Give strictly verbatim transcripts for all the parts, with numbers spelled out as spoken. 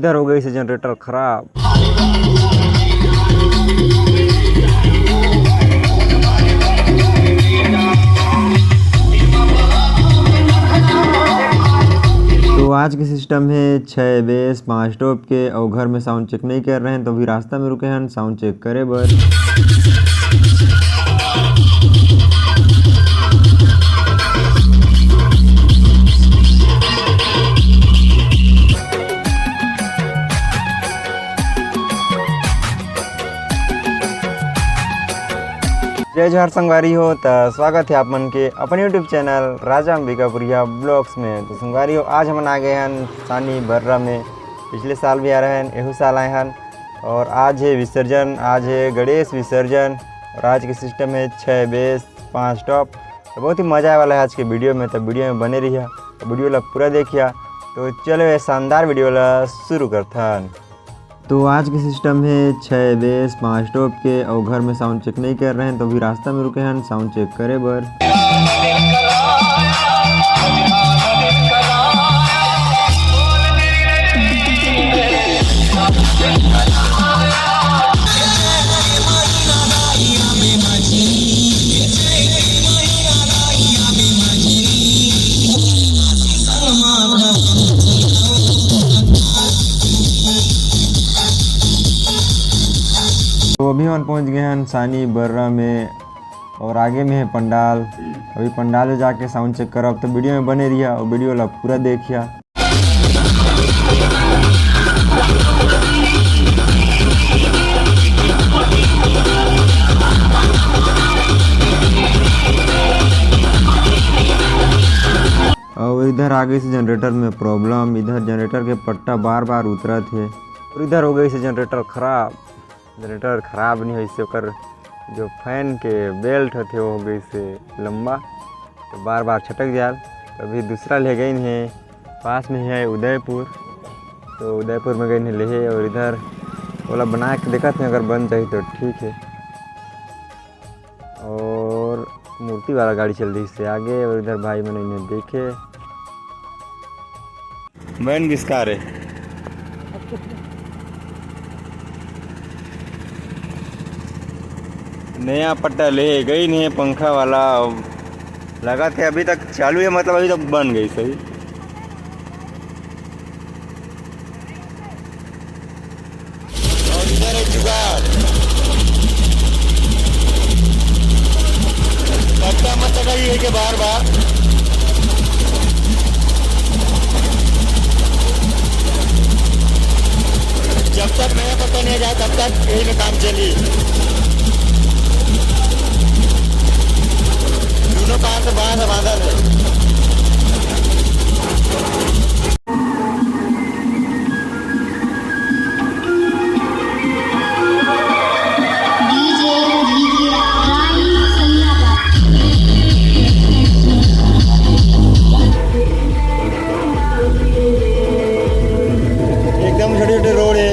इधर हो गई से जनरेटर खराब। तो आज के सिस्टम है छः बेस पाँच टॉप के, और घर में साउंड चेक नहीं कर रहे हैं, तो अभी रास्ता में रुके हैं साउंड चेक करे बर। जय जोहार संगवारी हो, त स्वागत है आप मन के अपन YouTube चैनल राजा अंबिकापुरिया ब्लॉग्स में। तो संगवारी हो, आज हमन आ गए हन सानी बर्रा में। पिछले साल भी आ रहे हैं, एहू साल आए हन। और आज है विसर्जन, आज है गणेश विसर्जन। और आज के सिस्टम है छः बेस पाँच टॉप। तो बहुत ही मजा आए वाला है आज के वीडियो में, तो वीडियो में बने रहिया, तो वीडियो ला पूरा देखिया। तो चलो, ये शानदार वीडियो ला शुरू करथन। तो आज के सिस्टम है छः बेस पाँच टॉप के, और घर में साउंड चेक नहीं कर रहे हैं, तो अभी रास्ता में रुके हैं साउंड चेक करे बर। तो अभी हम पहुंच गए हैं सानी बर्रा में, और आगे में है पंडाल। अभी पंडाल में जाके साउंड चेक करब, तो वीडियो में बने रहिया और वीडियो ला पूरा देखिया। और इधर आगे से जनरेटर में प्रॉब्लम, इधर जनरेटर के पट्टा बार बार उतरत हे। और इधर हो गई से जनरेटर खराब। जनरेटर खराब नहीं होइस, ओकर जो फैन के बेल्ट होथे, वो हो गइस लंबा, तो बार बार छटक जाल। तो अभी दूसरा ले गइन हे, पास में ही है उदयपुर, तो उदयपुर में गइन हे लेहे। और इधर ओला बना के देखत हे, अगर बन जाही तो ठीक है। और मूर्ति वाला गाड़ी चल रही इससे आगे, और इधर भाई मन इन्हें देखे। बन गिस का रे? नया पट्टा ले गई नहीं पंखा वाला, अब लगा थे अभी तक चालू है, मतलब अभी तक बन गई सही। और इधर है जुगाड़। पट्टा मत लगाइए के बार बार। जब तक नया पट्टा नहीं आ जाए, तब तक यही में काम चली। दोनों कान से बांध बांधा है। एकदम छोटे छोटे रोड है।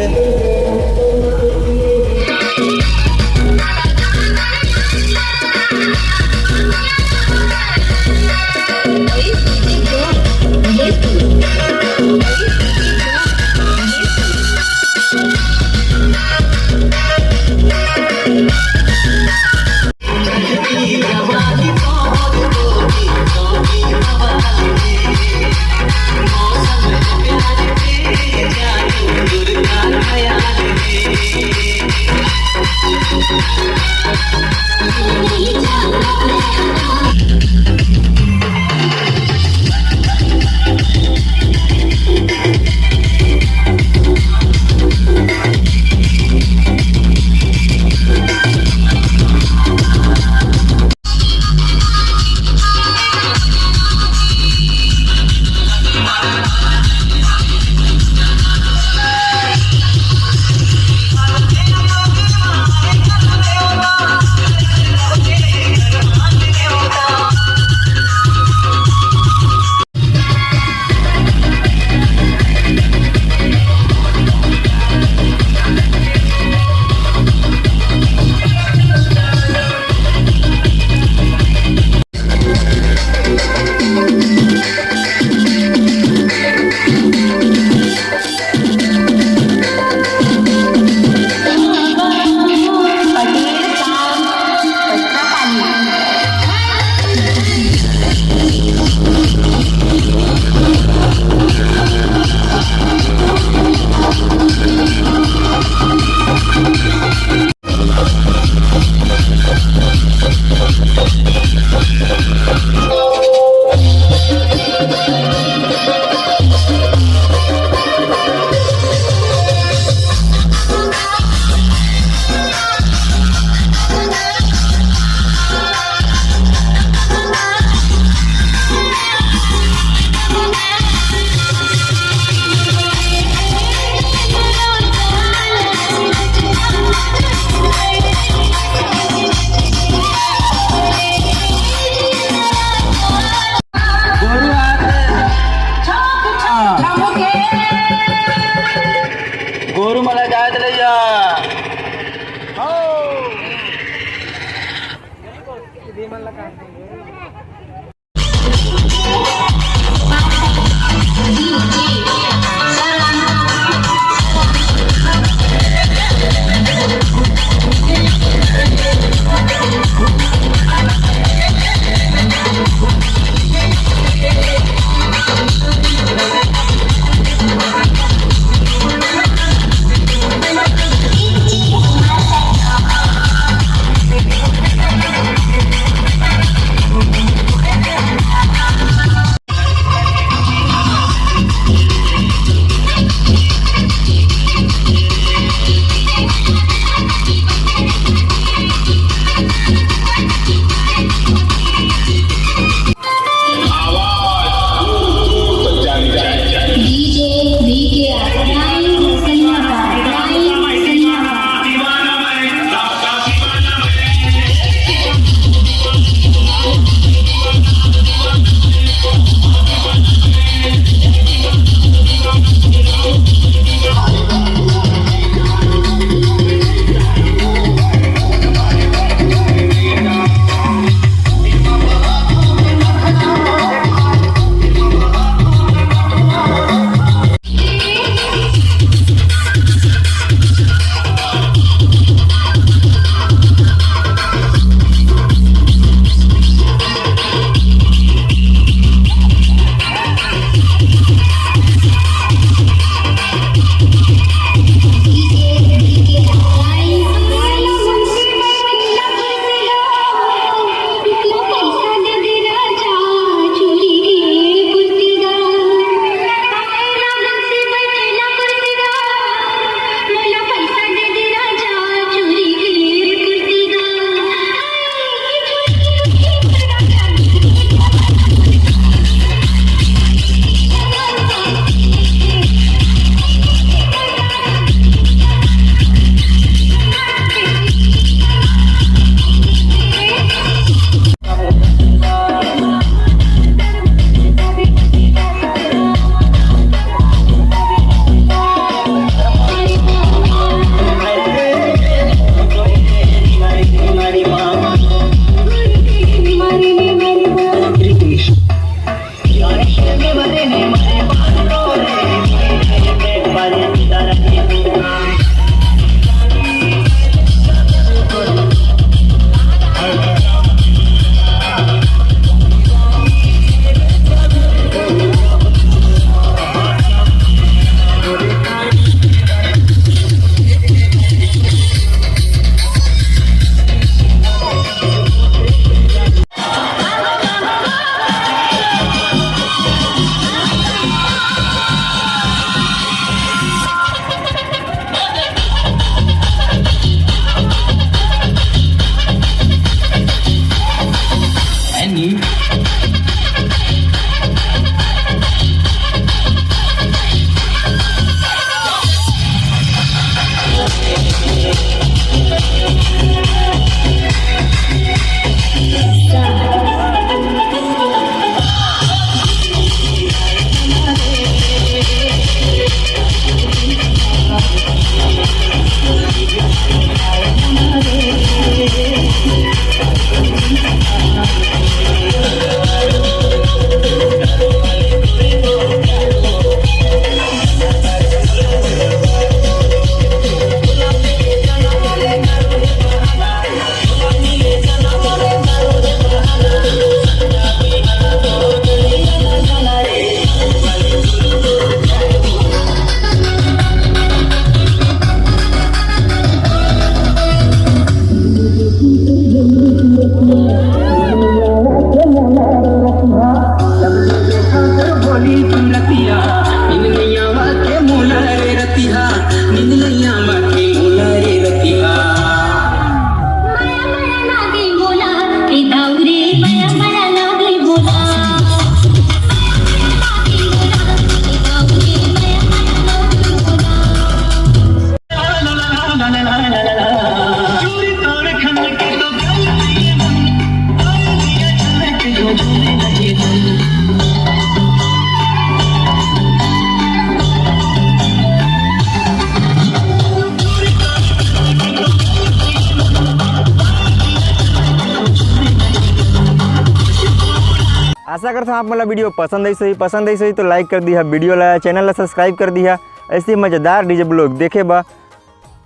आशा करता हूँ आप मन ला वीडियो पसंद आई सही, पसंद आई सही तो लाइक कर दिहा, वीडियो ला, चैनल ला सब्सक्राइब कर दिहा, ऐसे मजेदार डीजे ब्लॉग देखे बा।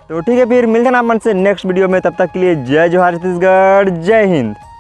तो ठीक है, फिर मिलते हैं आप मन से नेक्स्ट वीडियो में, तब तक के लिए जय जोहार छत्तीसगढ़, जय हिंद।